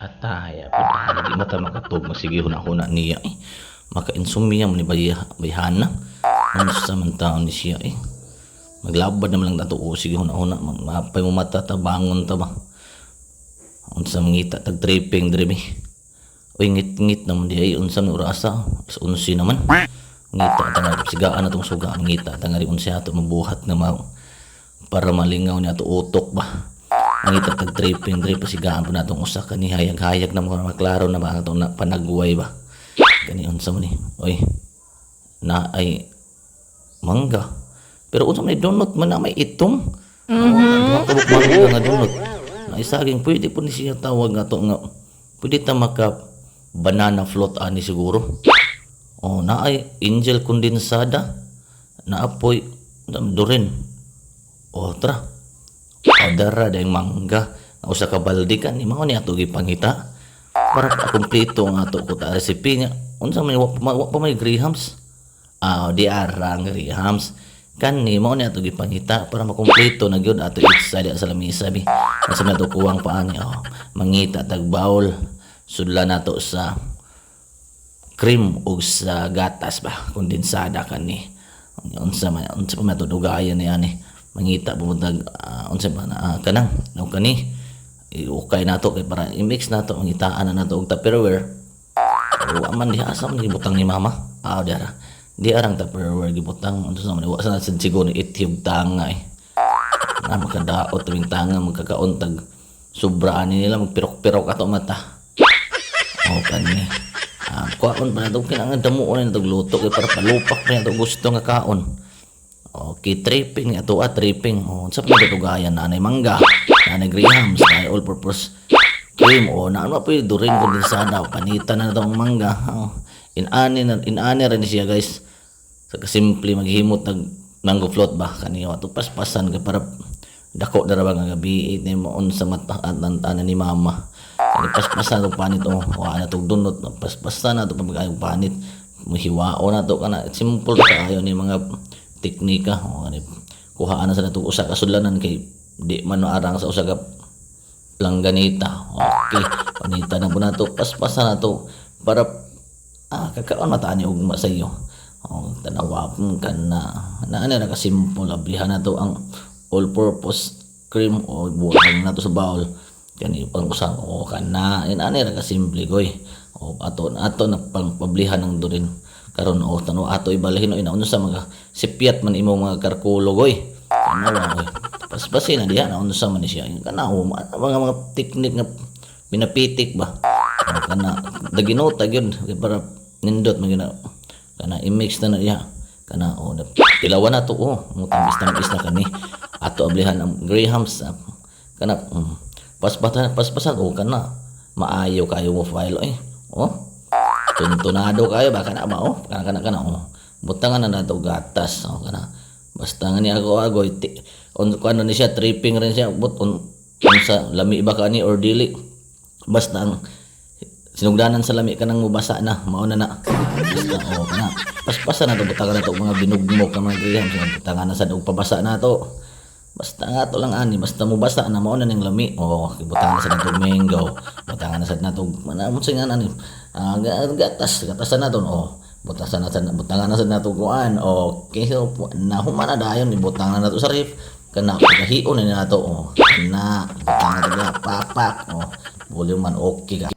Ataya pud ana, di man ta makatug, magsige huna-huna niya eh. Maka-insomnia man ni bayhana. Unsa man taon ni siya eh. Maglabad naman lang ato o sige huna-huna, mapay mo mata ta, bangon ta ba. Unsa mangita tag tripping diri bi. Uy, ngit-ngit naman di ay, unsa man orasa? Alas 11 naman. Ngita ta nga sigaan na tong suga, ngita ta nga ri unsa ato mabuhat nga ma para malingaw ni ato utok ba. Mangita tag tripping diri, pasigaan po natong usa ka ni hayag-hayag na mo maklaro na ba ang atong na, panagway ba. Kani unsa man ni? Oy. Na ay mangga. Pero unsa man ni, donut man na may itom? Mm-hmm. Oh, duha ka mangga nga donut. Na isaging pwede po ni siya tawag nga to nga pwede ta maka banana float ani siguro. Oh, na ay angel kondensada. Naapoy durin. Oh, tara. Oh, dara dayong mangga. Ang usa ka balde kan ni mao ni ato gipangita. Para kumpleto ang ato ko ta recipe niya. Unsa may wa pa may grahams? Ah, di ara ang grahams. Kani mao ni ato gipangita para makumpleto na gyud ato itsa diha sa lamisa bi. Unsa man ato kuwang pa ani, oh. Mangita tag bowl. Sudla nato sa cream ug sa gatas ba, kondensada kani. Unsa pa man ato dugayan ni ani. Mangita pud tag unsa ba na kanang no kani iukay nato kay para i-mix nato, mangitaan na nato og Tupperware. Wa man diha, asa man gibutang ni mama? Ah, di ara. Di arang Tupperware gibutang. Unsa man, wa sa sad siguro ni ityog tanga eh. Na makadaot tuwing tanga, magkakaon tag sobra ani nila, magpirok-pirok ato mata. O kani. Ah, kuhaon pa nato kinahanglan damo na nato luto kay para palupak pa nato gusto nga kaon. Okay, tripping ni ato ah, tripping. Oh, unsa pa nato dugayan na anay mangga, naanay grahams, naay all purpose cream o na ano pa durin kondensada, panita na nato ang mangga. Oh, inani na inani ra ni siya, guys. Sa kasimple maghimot nag mango float ba kani ato paspasan kay para dako na ra ba nga gabi ni mo unsa mata at tanan ni mama. Kani paspasan og panit, oh, wa na tog dunot, paspasan na to pag panit. Muhiwao na to kana, simple kaayo ni mga teknika. Oh, kani kuhaan na sa nato usa ka sudlanan kay di man arang sa usa ka langganita. Okay, panita na po nato, paspasan na to para kakaon mata ni ugma sa iyo. Oh, tanawa kana na ano na ka simple, ablihan na to ang all purpose cream o buhang na to sa bowl. Kani pang usang o kana in ani ra ka simple goy. O ato ato na pang pablihan ng durin karon, o tanaw ato ibalhin o ina unsa mga sipyat man imong mga karkulo goy. Tanawa oy. Paspasin na diha na unsa man ni siya. Kana o mga teknik nga pinapitik ba. O, kana daginota gyud kay para nindot man gyud na kana i-mix na na diha kana, o tilawan na to, oh, mo tamis-tamis na kani ato ablihan ang grahams, kana paspasan paspasan, oh, kana maayo kayo mo file eh, oh, tuntunado kayo ba kana ba, oh, kana kana kana, oh, butangan na nato gatas, oh, kana basta nga ni ako agoy ti, on kuano ni siya, tripping rin siya but on unsa lami ba kani or dili, basta ang sinugdanan sa lami kanang mubasa na mao na na basta, oh, kana paspasan na to, butangan na to mga binugmok nga mga grahams, butangan na sad og pabasa na to, basta nga to lang ani, basta mubasa na mao na ning lami, oh, butangan na sad nato mango, butangan na sad nato mana mo sa nga ani gatas, gatasan na to, oh, butasan na sad, butangan na sad nato kuan, okay, so na human na dayon ibutang na nato sa ref kana, pagkahion na nato, oh, kana butangan na to pak pak, oh, volume man, okay ka.